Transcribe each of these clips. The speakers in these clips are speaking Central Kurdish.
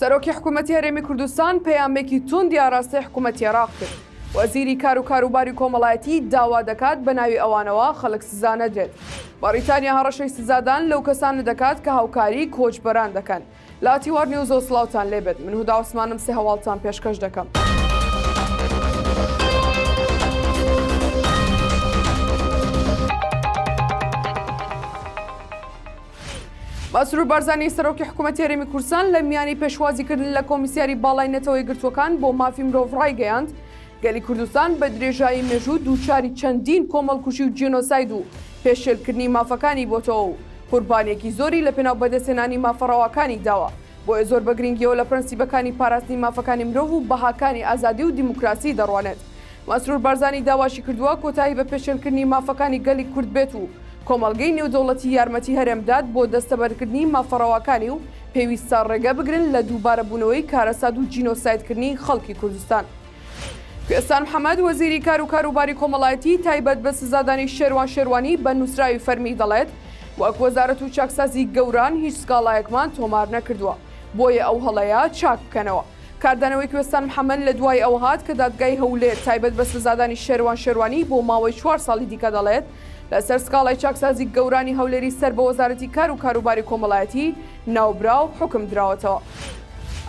سەرۆکی حکوومەتی هەرێمی کوردستان پەیامێکی توندی ئاراستەی حکوومەتی عێراق کرد. وەزیری کار و کاروباری کۆمەڵایەتی داوا دەکات بە ناوی ئەوانەوە خەڵک سزا نەدرێت. بەڕیتانیا هەڕەشەی سزادان لەو کەسانە دەکات کە هاوکاری کۆچبەران دەکەن. لە تیوار نیوزەوە سڵاوتان لێبێت من هودا عوسمانم سێ هەواڵتان پێشکەش دەکەم. مەسرور بارزانی سەرۆکی حکوومەتی هەرێمی کوردستان لە میانی پێشوازیکردن لە کۆمیسیاری باڵای نەتەوە یەکگرتووەکان بۆ مافی مرۆڤ ڕایگەیاند گەلی کوردستان بە درێژایی مێژوو دووچاری چەندین کۆمەڵکوژی و جینۆساید و پێشێلکردنی مافەکانی بۆتەوە و قوربانییەکی زۆری لەپێناو بەدەستهێنانی مافە ڕەواکانی داوە، بۆیە زۆر بە گرنگییەوە لە پرەنسیبەکانی پاراستنی مافەکانی مرۆڤ و بەهاکانی ئازادی و دیموکراسی دەڕوانێت. مەسرور بارزانی داواشی کردووە کۆتایی بە پێشێلکردنی مافەکانی گەلی کورد بێت و کۆمەڵگەی نێودەوڵەتی یارمەتی هەرێم بدات بۆ دەستەبەرکردنی مافە ڕەواکانی و پێویستە ڕێگە بگرن لە دووبارەبوونەوەی کارەسات و جینۆسایدکردنی خەڵکی کوردستان. کوێستان محەمەد، وەزیری کار و کاروباری کۆمەڵایەتی تایبەت بە سزادانی شێروان شێروانی بە نووسراوی فەرمی دەڵێت، وەک وەزارەت و چاکسازی گەوران هیچ سکاڵایەکمان تۆمار نەکردووە، بۆیە ئەو هەڵەیە چاک بکەنەوە. کاردانەوەی کوێستان محەمەد لە دوای ئەوە هات کە دادگای هەولێر تایبەت بە سزادانی شێروان شێروانی بۆ ماوەی چوار ساڵی دیکە دەڵێت، لەسەر سکاڵای چاکسازی گەورانی هەولێری سەر بە وەزارەتی کار و کاروباری کۆمەڵایەتی ناوبراو حوکم دراوەتەوە.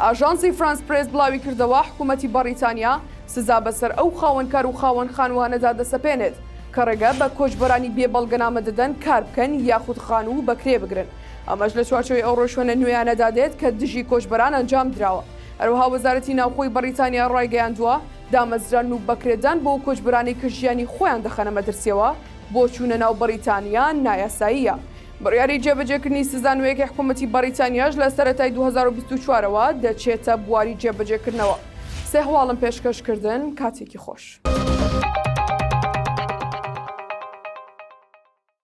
ئاژانسی فرانس پرێس بڵاویکردەوە، حکومەتی بەڕیتانیا سزا بەسەر ئەو خاوەنکار و خاوەن خانووانەدا دەسەپێنێت کە ڕێگە بە کۆچبەرانی بێ بەڵگەنامە دەدەن کار بکەن یاخود خانوو بە کرێ بگرن، ئەمەش لە چوارچێوەی ئەو ڕێوشوێنە نوێیانەدا دێت کە دژی کۆچبەران ئەنجامدراوە. هەروەها وەزارەتی ناوخۆی بەڕیتانیا ڕایگەیاندووە، دامەزراندن و بەکرێدان بەو کۆچبەرانەی کە ژیانی خۆیان دەخەنە مەترسییەوە بۆ چوونە ناو بەڕیتانیا نایاساییە. بڕیاری جێبەجێکردنی سزا نوێیەکەی حکومەتی بەڕیتانیاش لە سەرەتای 2024 ەوە دەچێتە بواری جێبەجێکردنەوە. سێ هەواڵم پێشکەش کردن، کاتێکی خۆش.